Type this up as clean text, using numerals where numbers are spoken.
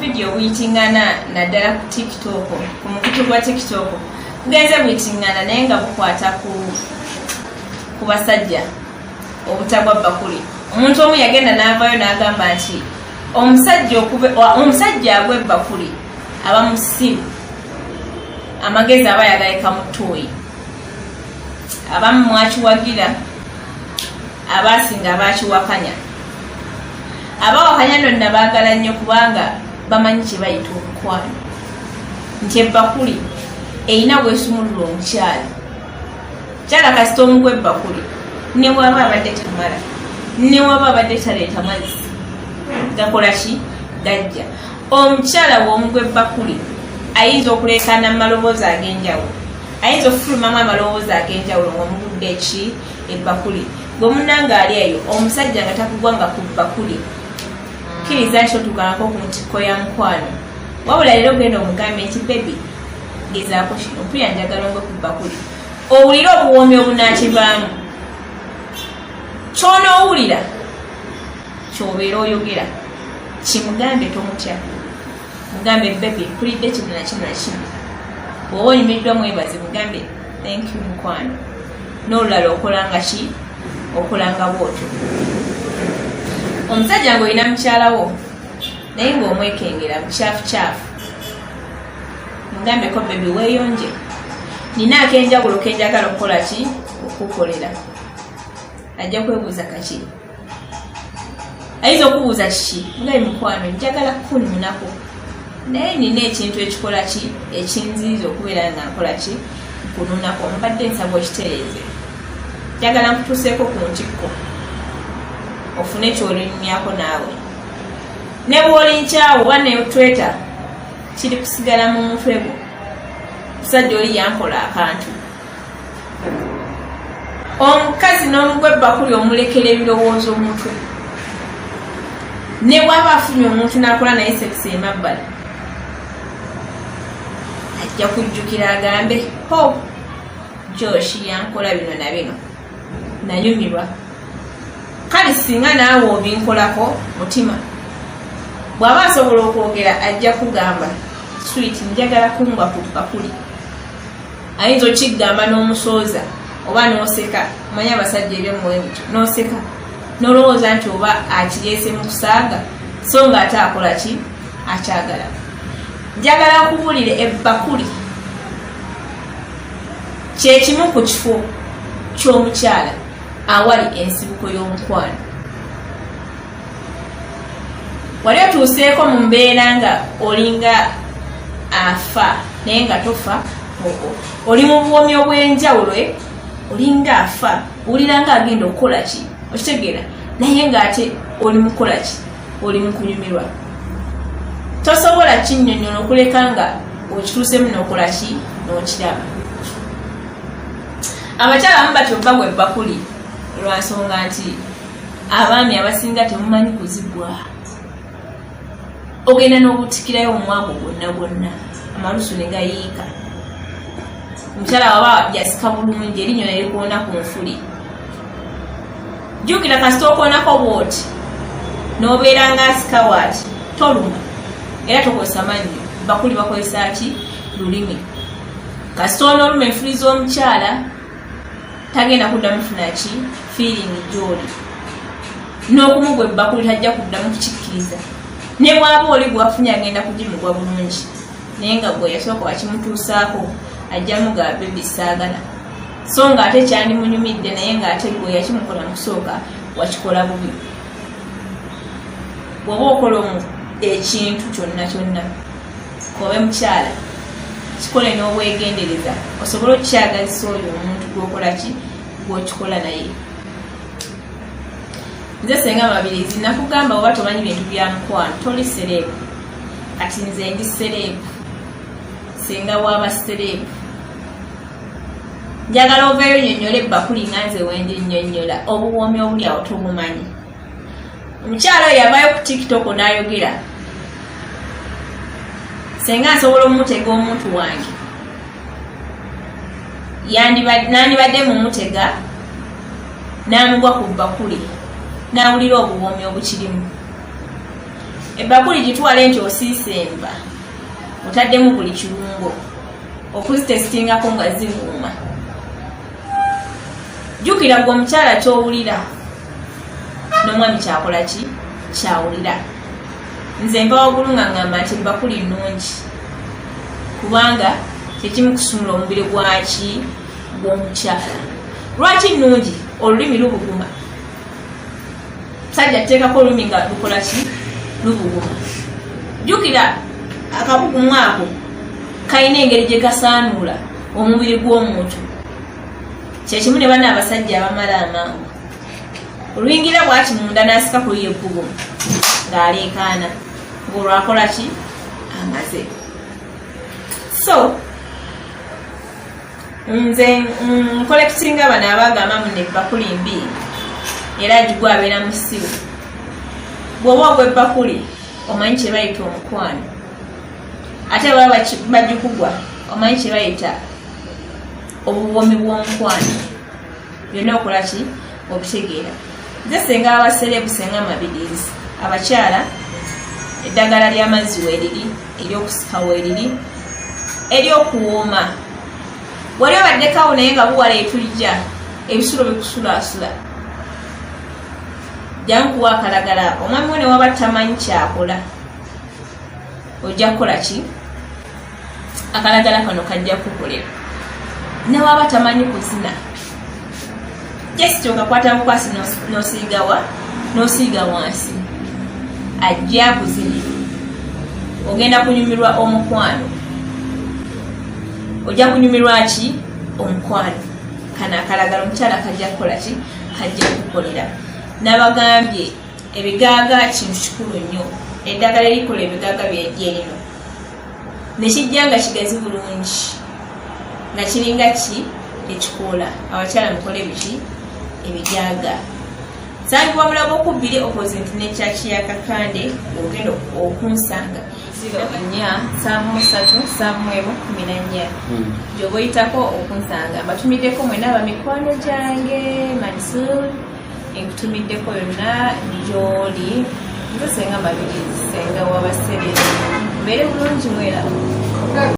Vidiyo buyitingana naddala ku TikTok, ku mukutu gwa TikTok bugenze buyitingana, naye nga bukwata ku basajja obutagwa bakuli. Omuntu omu yagenda n'avaayo n'agamba nti omusajja agwa ebbakuli aba musiru, amagezi aba yagaleka mu ttooyi. Abamu mwakiwagira, abasinga abakiwakanya. Abawakanya nonna baagala nnyo, kubanga bamanyi kye bayita omukwano, nti ebbakuli erina bwesumulula omukyala. Kyala kasita omugwa ebbakuli, ne waba abadde tamala, ne waba abadde taleeta mazzi gakola ki, gajja. Omukyala w'omugwa ebbakuli ayinza okuleekaana mu maloboozi ag'enjawulo, ayinza okufulumamu amaloboozi ag'enjawulo ng'omugudde eki ebbakuli. Gwe munnanga ali eyo, omusajja nga takugwanga ku bbakuli, kkiriza nti totuukangako ku ntikko ya mukwano. Wabula leero genda omugambe nti, "Baby, gezaako kino, mpulira njagala ongwe ku bbakuli," owulire obuwoomi obunaakivaamu. Kyonoowulira kyobeera oyogera, kimugambe, tomutya. Mugambe, "Baby, mpulidde kino na kino na kino." Bw'oba onyumiddwa, mwebaze, mugambe, "Thank you, mukwano." N'olulala okolanga ki, okolanga bwotyo. Omusajja ng'olina mukyalawo naye ng'omwekengera mukyafu kyafu, mugambeko, "Baby, weeyonje, nina ak'enjawulo kenjagala okukola ki, okukolera." Ajja kwebuuza kaki, ayinza okubuuza kiki. Mugambe, "Mukwano, njagala kukununako, naye nina ekintu ekikola ki, ekinziiza okubeera nga nkola ki, nkununako. Mbadde nsaba okitereeze. Njagala nkutuuseeko ku ntikko, ofune kyolinyumyako naawe." Ne bw'oli nkyawo oba netweta, kiri kusigala mu mutwe gwo, musajja oli yankola akantu. Omukazi n'omugwa ebbakuli omulekera ebirowoozo mu mutwe. Ne bw'aba afunye omuntu n'akola naye sex emabbali, ajja kujjukira agambe, "Ho, Josh yankola bino na bino, nanyumirwa. Kale singa naawe obinkolako." Mutima bw'aba asobola okwogera, ajja kugamba, "Sweet, njagala kungwa ku bbakuli." Ayinza okigamba n'omusooza oba n'oseka. Omanyi abasajja ebyomuwe bityo, n'oseka n'olowooza nti oba akireese mu kusaaga, so nga ate akola ki, akyagala. Njagala nkubuulire, ebbakuli kyekimu ku kifo ky'omukyala awali ensibuko y'omukwano. Wali otuuseeko mu mbeera nga olinga afa naye nga tofa, oli mu buwomi obw'enjawulo, olinga afa, owulira nga agenda okukola ki, okitegeera, naye ng'ate oli mukola ki, oli mukunyumirwa, tosobola kinnyonnyola okuleka nga okituusemu n'okola ki, n'okiraba. Abakyala abamu batyo bagwa ebbakuli lwansonga nti abaami abasinga temumanyi kuzigwa. Ogenda n'obutikirayo omwago gwonna gwonna, amalusu ne gayiika. Omukyala waba yasika bulungi, erinnyo ne likoona ku nfuli. Jjukira, kasita okoonako bwoti n'obeera nga asika waati, toluma era tokozesa mannyo. Bakuli bakozesa ki? Lulimi. Kasita onooluma enfuli z'omukyala, tagenda kuddamu funa ki, feeling gyoli. N'okumugwa ebbakuli tajja kuddamu kukikkiriza. Ne bwaba oli gwafunye, agenda kugimugwa bulungi, naye nga gwe yasooka wakimutuusaako, ajjamu ga, "Baby, saagala," so nga ate kyandimunyumidde, naye ng'ate gwe yakimukola mu kusooka wakikola bubi. Bw'oba okola ekintu kyonna kyonna, kobe mukyala, kikole n'obwegendereza osobole okukyagazisa oyo omuntu gwokola ki, gwokikola naye. Nze Senga Mabirizi nakugamba, oba tomanyi bintu bya mukwano, toli celeb. Kati nze ndi celeb, senga waba celeb. Njagala oveeyo nyonnyola ebbakuli nga nze wendi nnyonnyola. Obuwoomi obuli awo tobumanyi. Omukyala oyo yavaayo ku TikTok n'ayogera, "Senga nsobola omutega omuntu wange, nandibadde mumutega n'amugwa ku bbakuli n'awulira obuwoomi obukirimu." Ebbakuli gitwale nti osiise enva, otaddemu buli kirungo okuzitesitingako nga ziwuuma. Jjukira gwe omukyala ky'owulira n'omwami kyakola ki kyawulira. Nze nva waggulu nga ngamba nti ebbakuli nnungi kubanga kyekimu kusumula omubiri gwaki gw'omukyala. Lwaki nnungi? Olulimi lubuguma. Musajja ateekako olulimi nga lukola ki? Lubuguma. Jjukira akabugumu ako kalina engeri gye kasaanuula omubiri gw'omuntu. Kyekimu ne bana abasajja abamala amangu, oluyingira bwati munda n'asika ku luyi ebbugumu ng'aleekaana ng'olwakola ki amaze. So nze nkolekitinga bano abagamba muno ebbakuli mbi, era agigwa abeera musiru. Bw'oba ogwa ebbakuli omanyi kye bayita omukwano, ate baba bagikugwa omanyi kye bayita obuwoomi bw'omukwano. Byonna okola ki obitegeera. Nze senga abaserebu, senga Mabirizi, abakyala eddagala ly'amazzi weeriri, eryokusika weeriri, eryokuwooma. Wali obaddekawo naye nga buwala etujja ebisulo bikusulaasula, jangu kuwa akalagala ako. Omwami we ne waba tamanyi kyakola, ojja kukola ki? Akalagala kano kajja kukolera. Newaba tamanyi kuzina, just okakwata bukwasi nosiigawa nosiiga wansi, ajja kuzinira. Ogenda kunyumirwa omukwano, ojja kunyumirwa ki omukwano. Kano akalagala omukyala kajja kukola ki? Kajja kukolera. Nabagambye ebigaaga kintu kikulu nnyo. Eddagala erikola ebigaaga byerino nekijja nga kigazi bulungi nga kiringa ki ekikoola. Abakyala mukole biki? Ebigaaga. Nsangibwa Mulago okubbiri opposite ne church ya Kakande, ogenda okunsanga 04737114 gyoba oyitako okunsanga. Mbatumiddeko mwena abamikwano gyange. Mansur, enkutumiddeko yonna gyoli. Nze senga Mabirizi, senga wabaserere. Mbeere bulungi, mweraba.